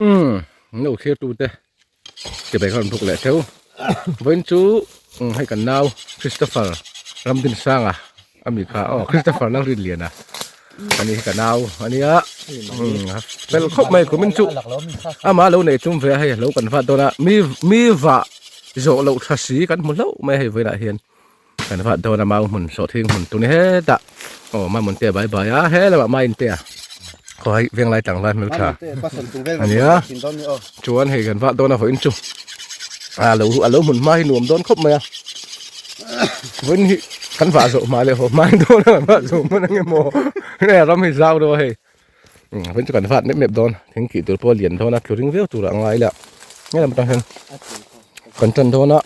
Umm no thlir tu te chibai kha rawn buk leh theu vawiin chu hei kan nau Christopher Ramdinsanga ami kha aw Christopher Lalrinliana ani hi ka nau ania umm fel khawp mai kumin chu amah lo nei tum ve a hei lo kan vat dawn a mi mi vah zawh loh tha si kan hmu hlauh mai a hei vawiinah hian. Kan vat dawn a mau hmun sawhthing hmun tuni hetah aw Mamon te a bai bai a he lamah Main te a khaw hei venglai tlangval hmel tha ania chuan hei kan vat dawn a vawiin chu a lo a lo hmun hma hi nuam dawn khawp mai a vawiin hi kan vah zawh hma leh haw hma hi dawn a kan vah zawh hman ang emaw hei ram hi zau deuh a hei vawiin chu kan vat mep mep dawn thing kih tur pawh a lian dawn a tlu ring viau tur ah a ngai la nge lam atang hian kan tan dawn a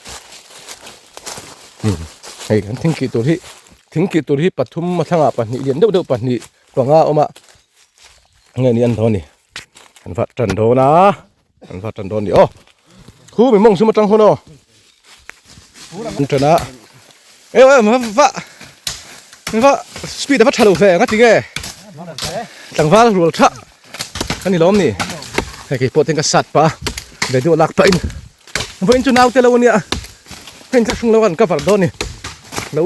hei kan thing kih tur hi thing kih tur hi pathum a thlangah pahnih lian deuh deuh pahnih panga a awm a nge ni an dawn ni kan vat tan dawn a kan vat tan dawn ni aw khu mi mawng sum atang hun aw an tan a e va va va speed a va tha lo ve nga ti nge tlangval rual tha ani lawm ni hei kei pawh ten ka sat pah a video lak pah in vawiin chu naute lo ania heng thlahrung lo an cover dawn ni lo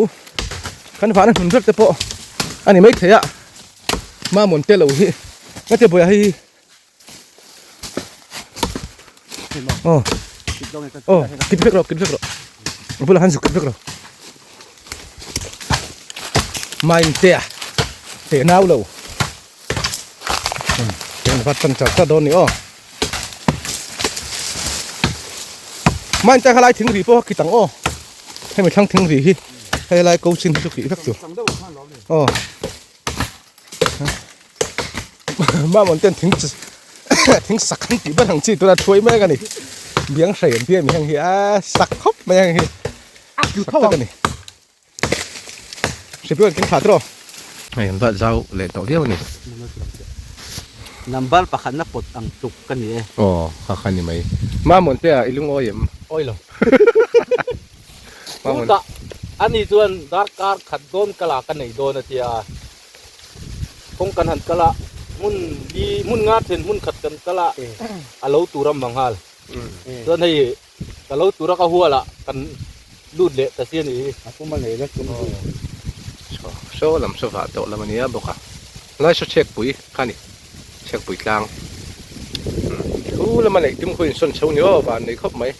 kan vahna hnun vek te pawh ani maithei a mamawm te lo hi ngatia buai a hei aw aw kit vek rawh kit vek rawh a bulah khan zuk kit vek rawh mainte a teh nau lo eng vat tan char char dawn ni aw mainte kha lai thing ri pawh kit ang aw hemi thlang thing ri hi hei lai ko chin hi chu kih vek tur aw. Mamawng ten thing thing sak an tih ber ang chi tuna thuai mek a ni biang hrei an tih a ni heng hi a sak khawp mai heng hi sak tak a ni hripiu an keng thla tawh hei an vat zau leh tawh viau a ni number pakhat na pawt ang tluk ka ni e aw kha kha ni mai Mamawng te ah i lungawi em awi lo Chutah ani chuan darkar khat dawn kal ah ka nei dawn a tia. Kawng kan han kal a, hmun li hmun nga then hmun khat kan kal a, a lo tur a manghal. Chuan hei ka lo tura ka hual ah kan lut leh ta si a nih hi. A pum a nei vek tum chu. Saw lam saw vah tawh lam a nia bawk a, lai saw chhekpui kha a ni, chhekpui tlang. Thu lama neih tum khu insawn chho ni aw van nei khawp mai.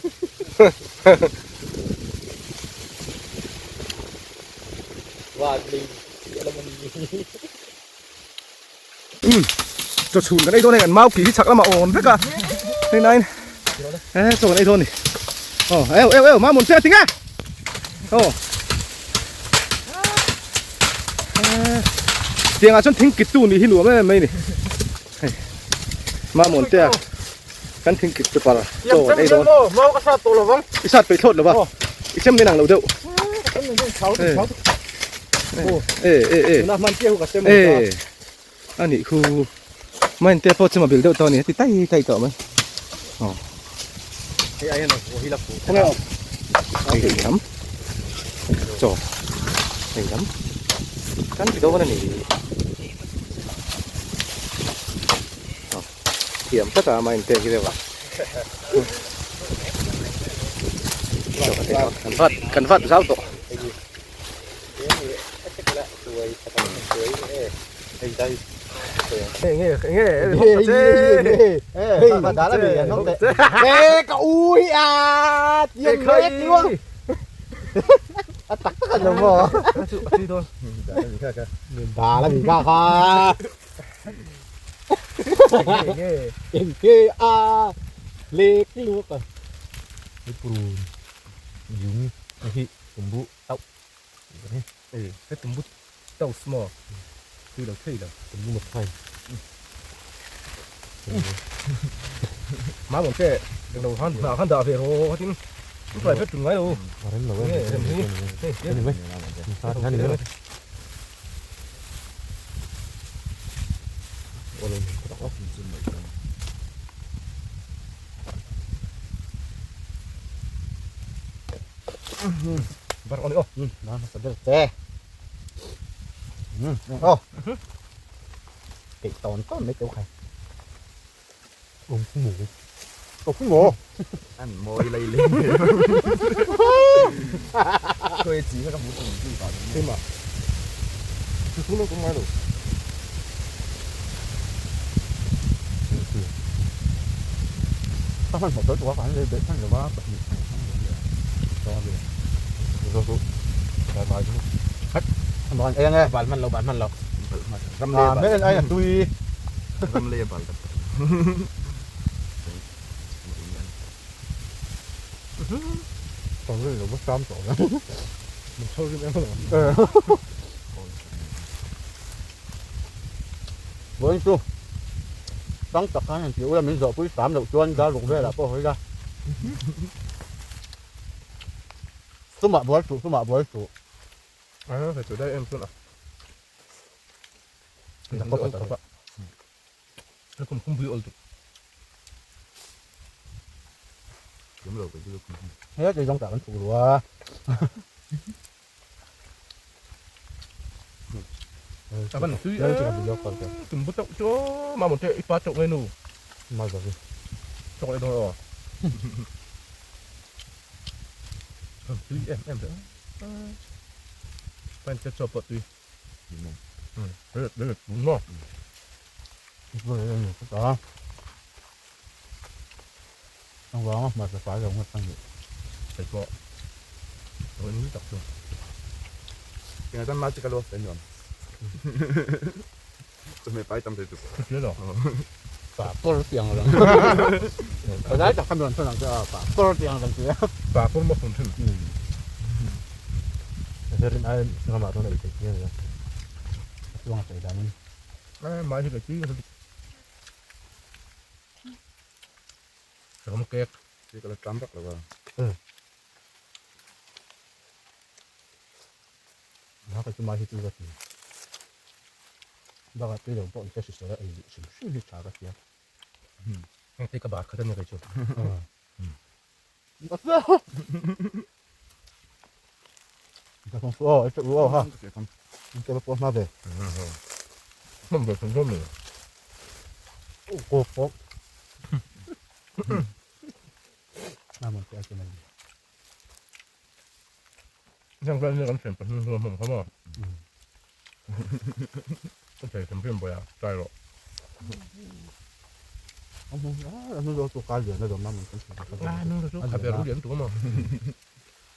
Van nei chiah lam a ni. Umm chaw chhun kan ei dawn hei kan mau ki hi chhak lamah awn vek a hei nain he chaw kan ei dawn ni aw eu eu eu mamon che a tinge aw tiangah chuan thing kit tu nih hi nuam em em mai ni hei mamon te a kan thing kit chu par chaw kan ei dawn i sat peih thlawt lo va i chem nen ang lo deuh e e e e a nih khu main te pawh chu ma bil deuh tawh a ni heti tai tai tawh mai aw hei ai hian a hi la fu hei hei lam chaw hei lam kan ti dawn a ni aw thiam tlat a main te hi deuh a kan vat kan vat zau tawh. Ê, cái tumbu tàu small tui lo thei lo tumbu một thai má bọn trẻ đừng đầu han nào han đã về rồi tin cũng phải phép chừng ngay đâu nghe rem hi Bar on aw. Na hmasa ber che. Aw. Keih tawn tawn mai teuh khai. An mawi lai leng ve Khawi chi kha ka hmu tum tum ta Keimah Chu chu lo ka ngai lo. Ka hmanhmawh tawh tuk a ka han lei belh hman lo va pahnih hman hman lo nia. Zo chu tlai mai chu. Hat an ei ange. Bal hman lo bal hman lo. Ram lei a bal. Men ai a tui. Ram lei a bal tak tak. Tawng rin lo va sam tawh lo. Min chho rim em lo. Vawiin chu tang tak khan han ti ula min zawhpui sam loh chuan dar ruk velah pawh hawi la. Sumah bual suh sumah bual suh. A hei chu dai em chuan a. Kum kum bui ol tu. He ti zawng tah kan chhuk lu a. A van tui a tum bu chauh chu ma mun te i pa chauh nge nu. Ma zo vi. Chawk leh dawn aw. Tui em em te. Pan te chaw pawh tui. Ang vanga hmarcha fai lo ngawt a ni. Hei pawh a ni tak chu. Engah chuan magic a lo a nuam. Chawhmeh pai tam thei tuk. Hria lo. Pa pawr tiang lang. Ka dai tak kha nuam chuan ang che a pa pawr tiang lang che. Pa pawr maw fun thin. Rin ai ramah chuan a ei theih chiang ania. A chuang a sawi danin. Ai mai hi ka tui nasa dik. Ram kek. Hei ka la tlam vak lo a. Na ka chu mai hi tui ka ti. Bakah tui lo pawh in se hrisel a ei duh hrim hrim hi tha ka tia. Heng te ka bar khat ania kei chu.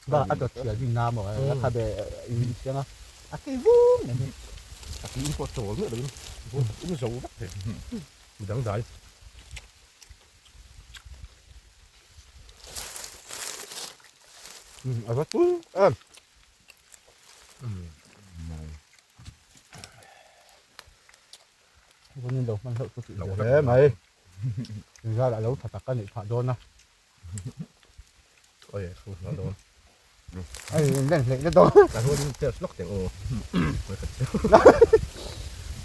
Ba a dawt thial ding na maw a khabe in siang a a kei vung mai hi. A tui in pawh chawl miah lovin um zo vek thei midang dai. A va tui em. Vanin lo hman hlauh chu tih ve hle mai. Inzarah lo tha tak a nih phah dawn a. Oi thu hna dawn. Ai len hlei na dawn. Ka huan church lawk teng aw. Oi khat chu.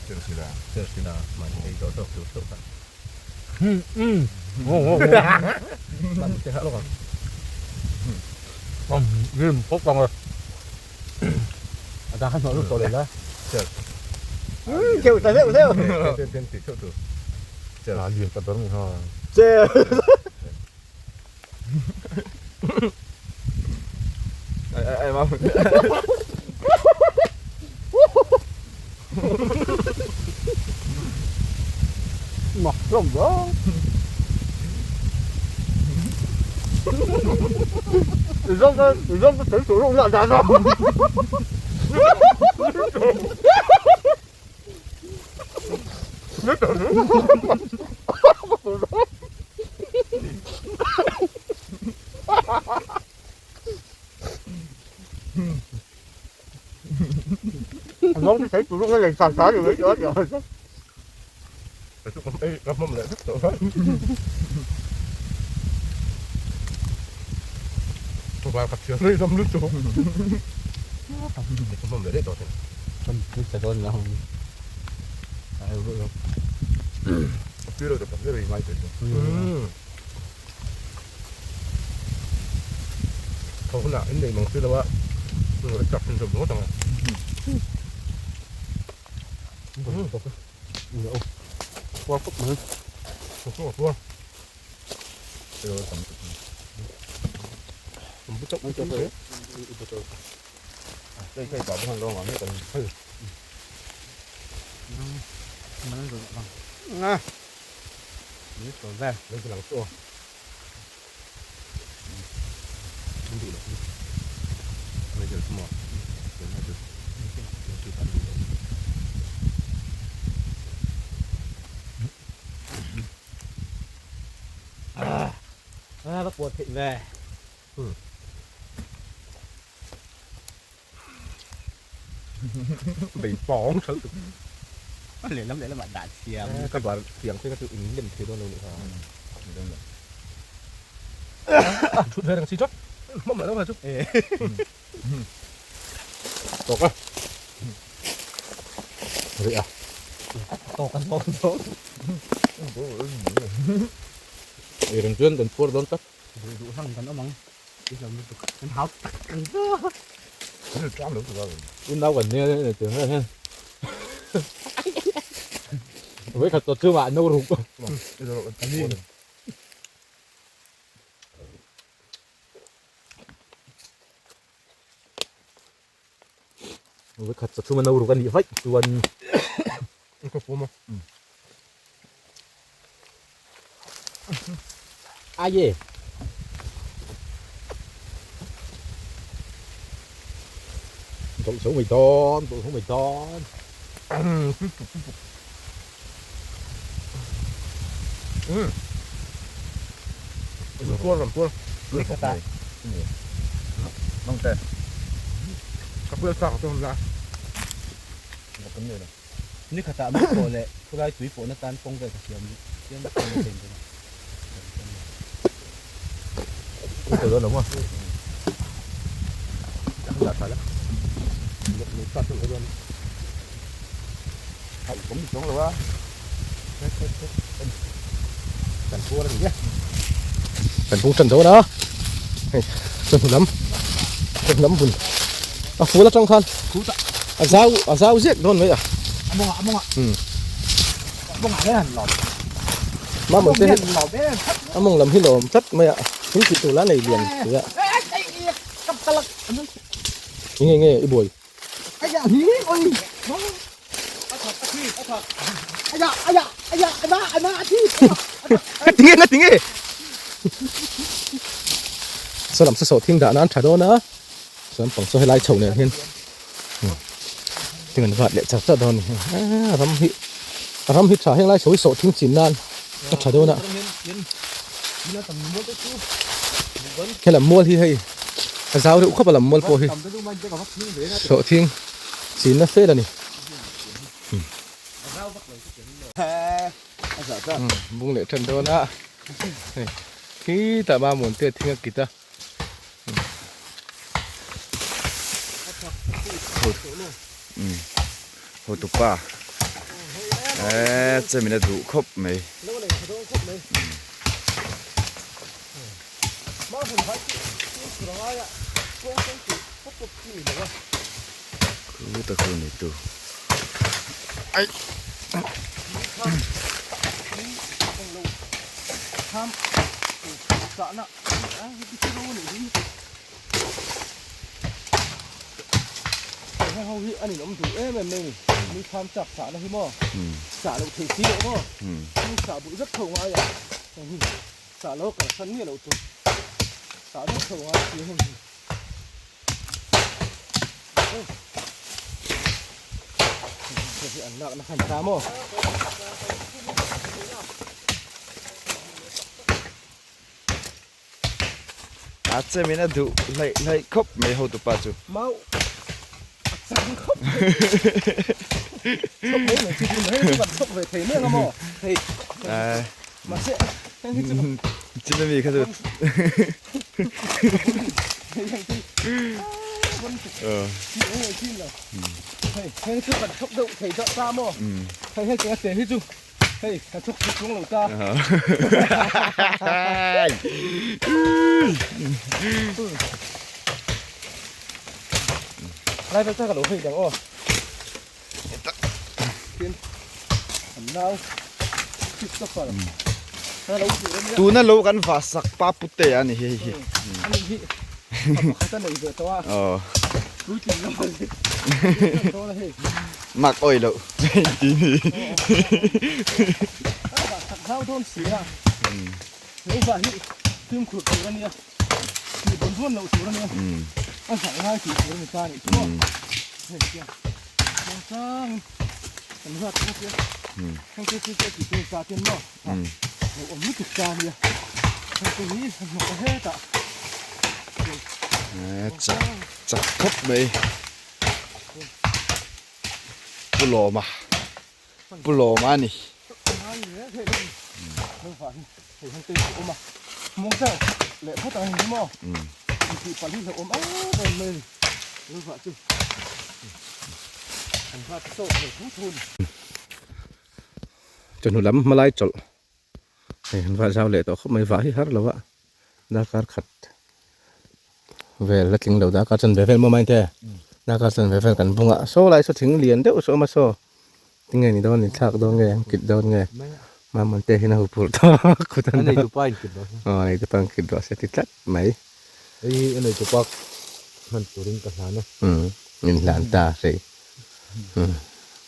Church ila. Church ila mahni ei zawh zawk tur chauh kha. Mahni te hah lawk ang. Am rim khawp ang e. A dang khan hnawh lut tawh leh la. Church. Keuh ta deuh deuh. Ten ten tih theuh tur. Church. A lian ta ber mai ha. Che. Ai ai ai mau. Mak hlawm vang. Zawng ka sawi tur rawh lah dan a. Zawng ka sawi tur rawh lah dan a. Ka hmawm leh vek tawh a. Vai khat thian rei lam lutuk. Ka hmawm leh daih tawh thin. Kan tui dawn lo. A tui lo tak tak ber i ngai thei chu. Tho hunah in nei mang si lo a, chak thin zawk ngawt ang a. Qua phúc mà. Qua. À, bắt buộc thịt về. Bị bóng sợ tụi. Lệ lắm bạn đạn xiêm. Các bạn tiếng thế các tụi ứng lên thế đó luôn nữa. Chút về đằng xí chót. Mong lại đâu mà chút. Tốt á. Rồi à. Tốt ăn tốt tốt. Irin chuan kan pur dawn tak. Đủ thằng kan omang. Đi làm được. Kan háo tắc kan. Un nau kan nia ne tiang hian. Với khat chu ma no ruk. Với khat chu ma no ruk ani vai chuan. Có phụ mà. A ye. Tụi số mày đón, tụi số mày đón. Cua làm cua. Nông tè. Các bữa sau tôi không ra. Ni khata mi ko le khulai tui pawh na tan kawng vel ka siam siam kan thei dawn a. Từ đó đúng không? Chắc là phải lắm. Mình ta tự luôn. Hãy cũng xuống rồi á. Cảnh cua đây nhé. Cảnh cua trần dấu đó. Trần lắm. Trần lắm buồn. À phú là trong khan. À giáo giết luôn mấy à. Among ạ. Among ạ đấy là lọt. Mà mình tên lọt đấy. Among làm hi lòm thất mấy ạ. Thính thịt tù lá này liền thế ạ. Nghe nghe i buổi. Ai da hí ôi. Ai da ai da ai da ai ma thi. Cái tiếng nghe. Sao làm sao thiên đã nan trả đó nữa. Sao bằng sao hay lai chầu này hiên. Tiếng anh vạt lại chặt chặt đó này. Ram hít trả hiện lai chầu sổ thiên chín nan. Trả đó nữa. Cái làm mua thì hay. Giáo thì cũng không phải làm mua po hi. Sổ thiên chín nó phê là này. Bung lệ chân đó nữa. Khi ta ba muốn tiệt thiên kita. Hồ tục pa. Ê, chơi mình đã đủ khóc mày. Cứ ta không này tu. Ai. Anh nó đủ em mình mình tham chặt xả nó hi mò xả lộ thể xí lộ mò xả bụi rất thầu ai à xả lô cả sân nghĩa lộ tụ xả rất thầu ai thì hình thì ăn nặng nó hành xả mò à chơi mình đã đủ lại lại khóc mấy hậu tụ ba chú máu khóc khóc mấy người chỉ thấy bạn khóc về thế nữa không thì mà sẽ chỉ là vì cái gì thế chứ bạn khóc động thấy rõ ra mà thấy hết cái tiền hết chú thấy cái khóc xuống lầu ta lại phải ra cái lỗ hơi chẳng ô thiên hẳn nào Christopher Tuna lo kan vah sak pa pute a ni hei hi. Ani hi pakhat a nei ve tawh a. Aw. Puitling lam a ni. Dawn a hei. Mak awi loh ti ni. A vah sak zau dawn si a. Lo vah hi fimkhur tur a nia. Tih bawn bawn loh tur a nia. A zah ngai tih tur a ni ta a nih chu maw. Hei tiang tiang changin kan zat tawh a tia. Heng te chu te tih tur ta ten maw. Lo awm lutuk ta a nia. Heng te hi a hnawk a hetah. Chak chak khawp mai. Pu Lawma Pu Lawma a ni. Chawhnu lam hmalai chawlh hei an vah zau leh tawh khawp mai vah hi har lo a darkar khat vel la tling lo darkar chanve vel maw main te darkar chanve vel kan bung a saw lai saw thing lian deuh saw awm a saw tinge ni dawn ni thlak dawn nge an kit dawn nge mamawh te hian a huphurh tawh a kut an nei tupa in kit rawh se aw nei tupa in kit rawh se ti tlat mai hei hi a nei tupa hman turin ka hlan a umm in hlan ta hei umm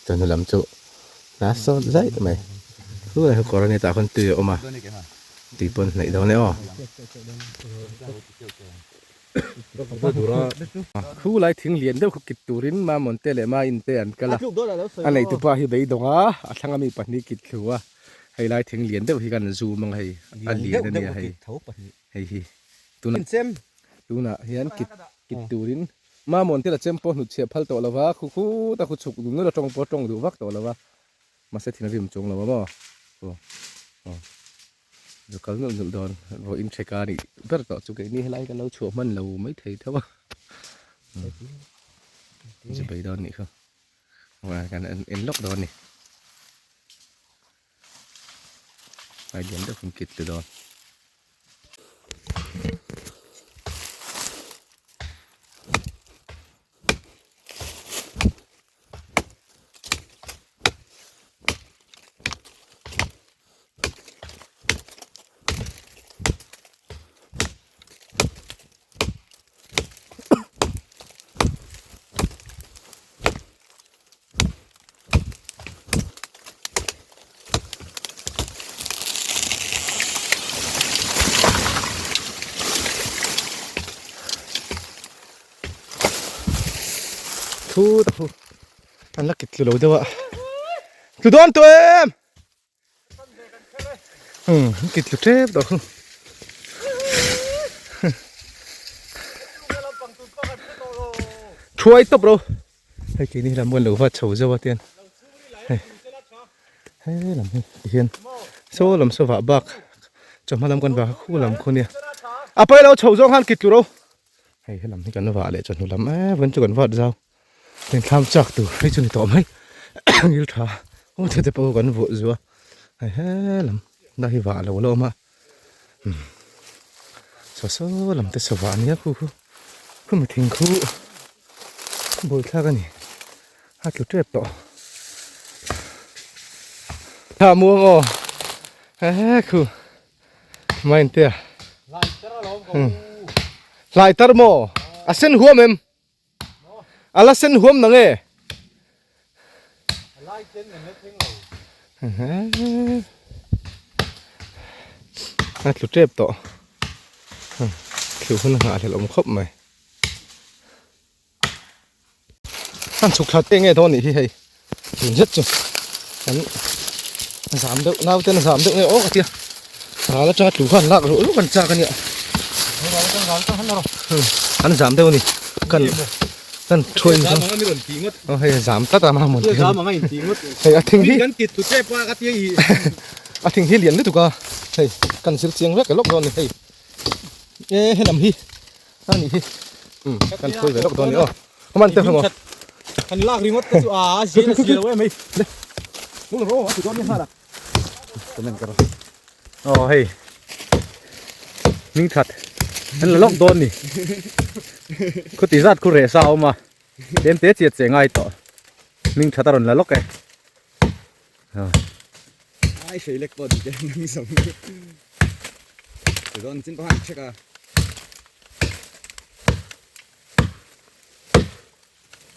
chawhnu lam chu hla sawt zaih mai chu lai kawr a nia tah khawn tui a awm a tui pawn hnaih dawn e aw khu lai thing lian deuh kha kit turin Mamon te leh Main te an kal a a neitupa hi beidawng a a thlang ami pahnih kit thlu a hei lai thing lian deuh hi kan zoom ang hei a lian a nia hei hei hi tunah tunah hian kit kit turin Mamon te la chem pawh hnut chhiah phal tawh lo va khu khut a khu chhuk dun nul a tawng pawh a tawng duh vak tawh lo va mahse thin a rim chuang lo a maw aw aw zu kal nulh nulh dawn vawiin ṭheka a nih ber tawh chu keini helai kan lo chhuah hman lo maithei tho a zu bei dawn nih kha kan en lawk dawn a ni. Ai lian deuh kan kit tlu dawn. Thu ta thu an la kit tlu lo deuh a tlu dawn tawh em umm an kit tlu tep tawh khu thuai tawp ro. Hei keini hi lam kan lo va chho zauh a tian hei he lam hi ti hian saw lam saw vah bak chawhma lam kan vah kha khu lam khu nia a pawi lo chho zawng khan kit tlu ro hei he lam hi kan vah leh chawhnu lam em kan chu kan vat zau tin thlam chak tur hei chu ni tawh mai ngil tha hung te te pawh kan vuah zuah hei he lam na hi vah lo la awm a saw saw lam te saw vah ania khu khu khu mi thing khu bawi thlak a ni a tlu tep tawh tha muang aw he he khu main te a hlai tar maw a sen huam em A la sen huam nang e. A tlu tep tawh. Thlu hun a nghah hlelh awm khawp mai. An chhuk thla te nge dawn nih hi hei. Tun zet chu an zam deuh naute an zam deuh nge aw ka tia. Ral atanga tlu khan lak ruh ruh an chak a nia. An zam deuh a ni. Kan kan thuai ni. Aw hei zam tlat a mamawh te. Hei a thing hi a thing hi lian lutuk a. Hei kan zir chiang vek lawk dawn a ni hei. E he lam hi a nih hi. Kan thuai ve lawk dawn a ni aw. Aman te hlawm aw. Kan lak ringawt te chu a zin a si lo em hei. Nung ro a ti dawn ni nghal a. Aw hei hming that an la lawk dawn ni khuti zat khu reh sa a awm a tlem te chiat che ngai tawh hming that a rawn la lawk e. Ai hrei lek pawh dik e nang zawng Ti dawn chin pawh han check a.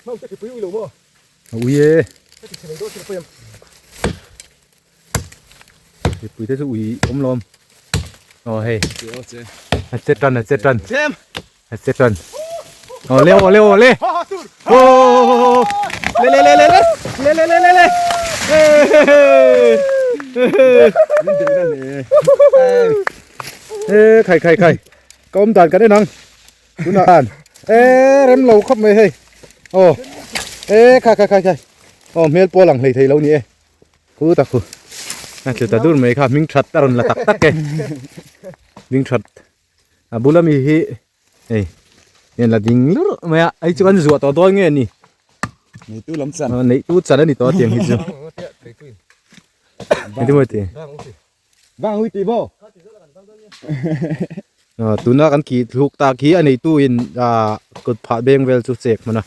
Mau te pui ui lo maw? Ui e. Ka ti chhe mai dawn chu ka pawi ang. Mipui te chu ui awm lawm. Aw hei. Che aw che. A che tan a che tan. Chem. A che tan. Aw le aw le aw le. Oh. Le le le le le. Le le le le le. Min dei na le. E khai khai khai. Ka awm dan kan en ang. Tunah khan e rem lo khawp mai hei. Aw. E khai khai khai khai. Aw hmel pawh lang hlei thei lo ni e. Khu tak khu. A tlu ta dur mai kha hming that a rawn la tak tak e. Hming that. A bula mi hi hei en la ding lur mai a. Hei chu kan zuah tawh dawn nge ni? Neitu lam chan. Neitu chan a ni tawh a tiang hi chu. Engtin maw ti? Vang ui ti maw? Tuna kan kih thluk tak hi a neitu in kut phah beng vel chu chek hman a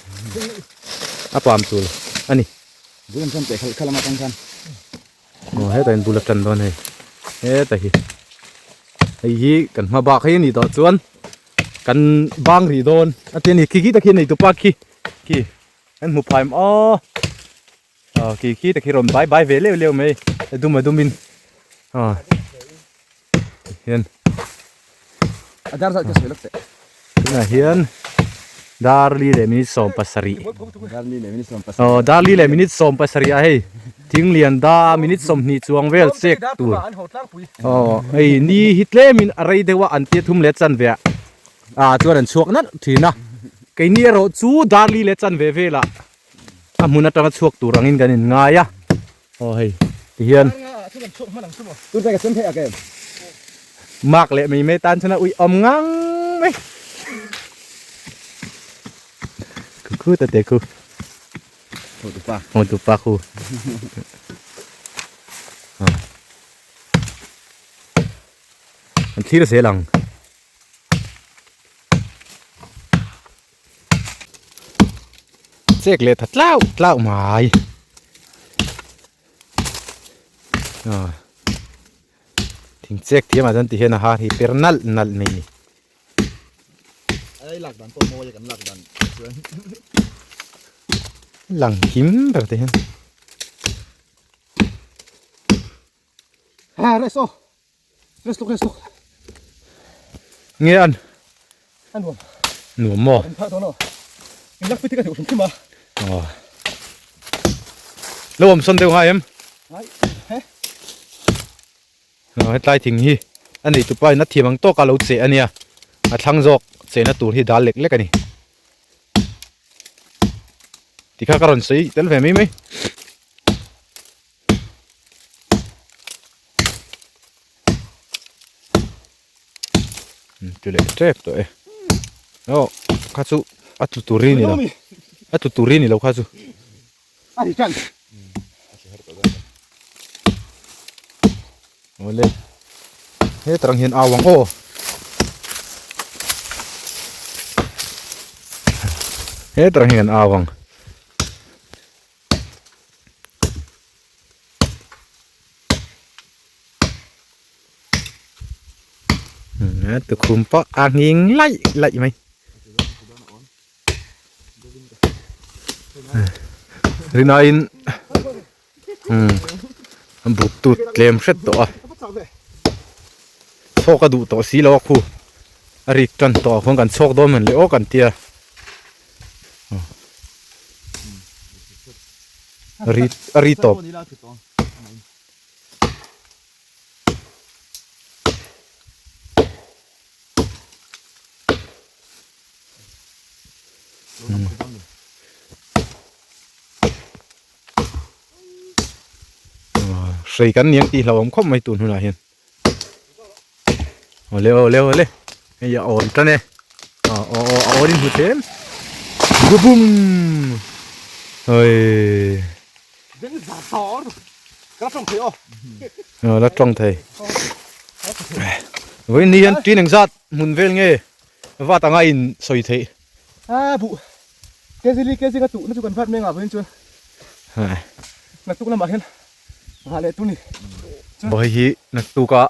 a pam tul a ni. Bul an tan teh khalh khalh a atang khan. Aw hetah in bul a tan dawn hei heta hi hei hi kan hma bak hi a nih tawh chuan kan bang rih dawn a ti a ni khi khi tak hi a neitu pa khi khi an hmu phai maw. Aw khi khi te khi rawn bai bai ve leuh leuh mai a dum a dum in aw hian a dar zat ka sawi lawk teh tunah hian dar li leh minute sawm pasarih dar li leh minute sawm pasarih aw dar li leh minute sawm pasarih ah hei thing lian da minute sawmhnih chuang vel chek tur aw hei ni hi tlem in a rei deuh a an tia thum leh chanve ah ah chuan an chhuak nalh thin a keini erawh chu dar li leh chanve velah A hmun atanga chhuak tur angin kan in ngai a aw hei ti hian mak leh mai mai tan chuan a ui awm ngang mai khu khu ta te khu ho tu pa khu an thlir zel ang. Chek leh tha tlau tlau mai ah thing chek thiam ah chuan ti hian a har hi per nalh nalh mai ni. Ai lak dan pawh mawi a kan lak dan chuan. Lang him ber te hian. Ha rest aw. Rest lawk rest lawk. Nge an? A nuam. Nuam maw? Kan phah dawn aw. In lak pitik a deuh hrim hrim a. Aw. Lo awm sawn deuh ngai em? Ngai. He. Aw hetlai thing hi a nei tupa in a thiam ang tawk a lo cheh a nia. A thlang zawk chehna tur hi dal lek lek a ni. Tikha ka rawn sawi tel ve mai mai. Ti leh tep tawh e aw kha chu a tlu tur ri ni lo a tlu tur ri ni lo kha chu awle hetarang hian au ang aw hetarang hian au ang. Tukhum pawh a nghing laih laih mai rinaiin umm buk tut tlem hret tawh a chhawk a duh tawh si lo a khu a rik tan tawh ah khuan kan chhawk dawn man leh aw kan tia. Ri a ri tawp. Hrei kan niang tih hlauhawm khawp mai tun hunah hian. Awle awle awle hei a awn tan e aw aw aw a awn in hmu tlem bubum oi la tawng thei vawiin ni hian tin engzat hmun vel nge vat anga in sawi theih a bu kezili kezi ka tuh na chu kan vat mai ang ah vawiin chuan naktuk lamah hian vah leh tur ni. Bawi hi naktuk a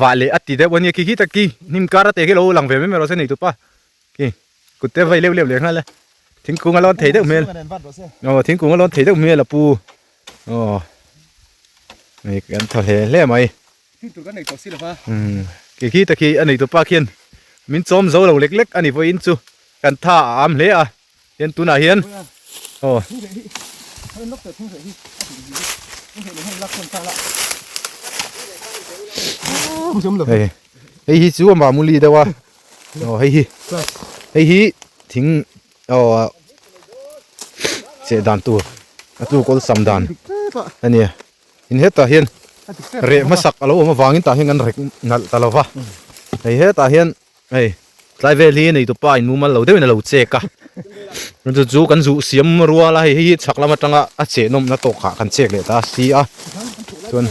vah leh a ti deuh a nia khi khi tak khi hnim kar a te khi lo lang ve mai mai rawh se nei tupa khi kut te vai leuh leuh leh nghal e thingkung a lawn thei deuh hmel aw thingkung a lawn thei deuh hmel a pu aw hei kan thaw hle hle mai khi khi tak khi a nei tupa khian min chawm zo lo lek lek a ni vawiin chu kan tha a am hle a. Hian tunah hian aw hei hei hi chu a mamuli deuh a aw hei hi hei hi thing aw cheh dan tur a tu kawl sam dan a nia in hetah hian reh hmasak a lo awm avangin tah hian kan rek nalh ta lo va hei hetah hian Hei tlai vel hi nei tupa in mumal lo deuhin a lo chek a chu chu kan zuh siam rual a hei hi chhak lam atanga a cheh nawmna tawk ah kan chek leh ta si a chuan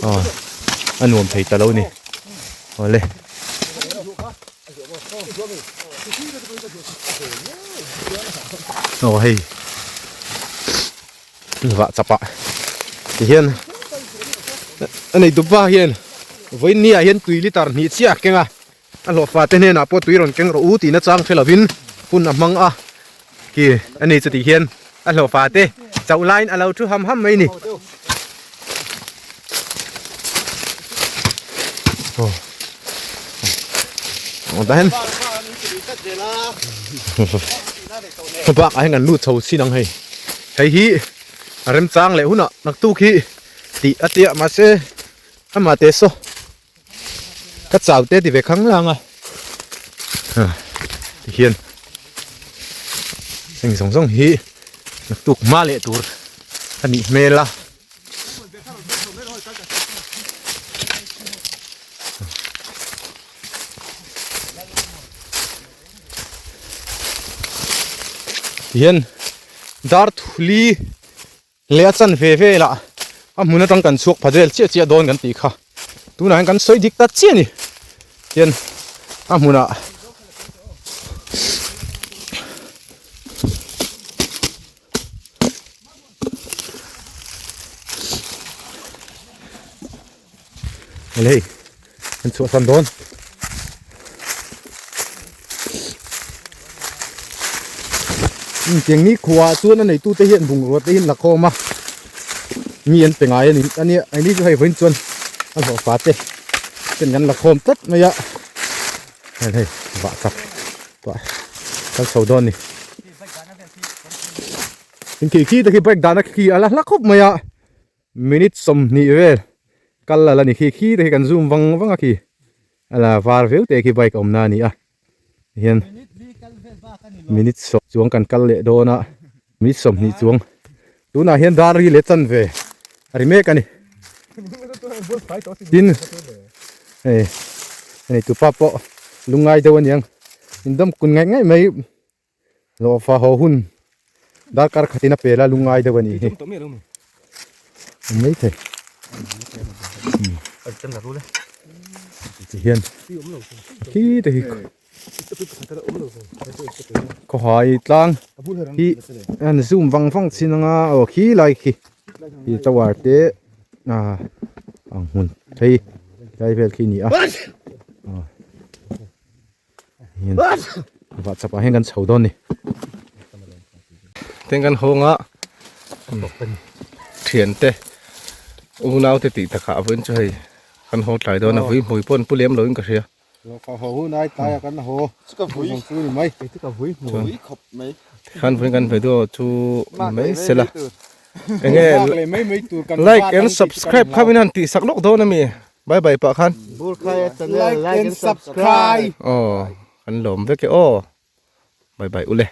aw a nuam thei ta lo a ni awle. Aw hei vah chap ah tihian a nei tupa hian vawiin ni ah hian tui litre hnih chiah a keng a a hlawhfa te hnenah pawh tui rawn keng rawh u tihna chang hre lovin hun a hmang a khi a ni chutih hian a hlawhfa te chauh laiin a lo thu ham ham mai a ni. Aw tah hian bak ah hian kan lut chho chin ang hei hei hi a remchang leh hunah naktuk hi tih a tia mahse amah te saw ka chau te ti ve khang lang a tihian heng zawng zawng hi naktuk hma leh tur a nih hmel a. Tihian dar thuli leh a chan ve velah a hmun atang kan chhuak pha vel chiah chiah dawn kan tih kha tunah hian kan sawi dik ta chiah a ni tihian a hmunah Hei an chhuahsan dawn. Tiang ni khuaah chuan a neitute hian bungrua te hi an la khawm a, mi an pe ngai a ni ania engni chu hei vawiin chuan a hlawhfa te ten kan la khawm tlat mai a, hei hei vah chak pah kal chho dawn a ni. Khi khi te khi bike dahna khi a la hla khawp mai a. Minute 20 vel kal la la ni khi khi te khi kan zoom vang vang a khi a la var viau te khi bike awmna a ni a hian minute sawm chuang kan kal leh dawn a minute 20 chuang tunah hian dar ri leh chan ve a ri mek a ni tin hei hei tupa pawh lungngai deuh a niang indawm kun ngaih ngaih mai. Hlawhfa haw hun darkar khatin a pel a lungngai deuh a nih hi. Awm mai thei. Ti hian khi te hi khawhai tlang hi an zoom vang vang chin anga aw khi lai khi hi tower te ah ang hmun phei lai vel khi a ni a. hian vah chapah hian kan chho dawn a ni tin kan hawng a thian te unau te tih takah a vawiin chu hei kan haw tlai dawn a vui hmui pawh an pu lem loin ka hria khan vawiin kan video chu ni mai sela enge like and subscribe kha min han tih sak lawk dawn a mi. Bye bye pah khan. Burkhaia channel like and subscribe. Aw kan lawm vek e aw. Bye bye ule.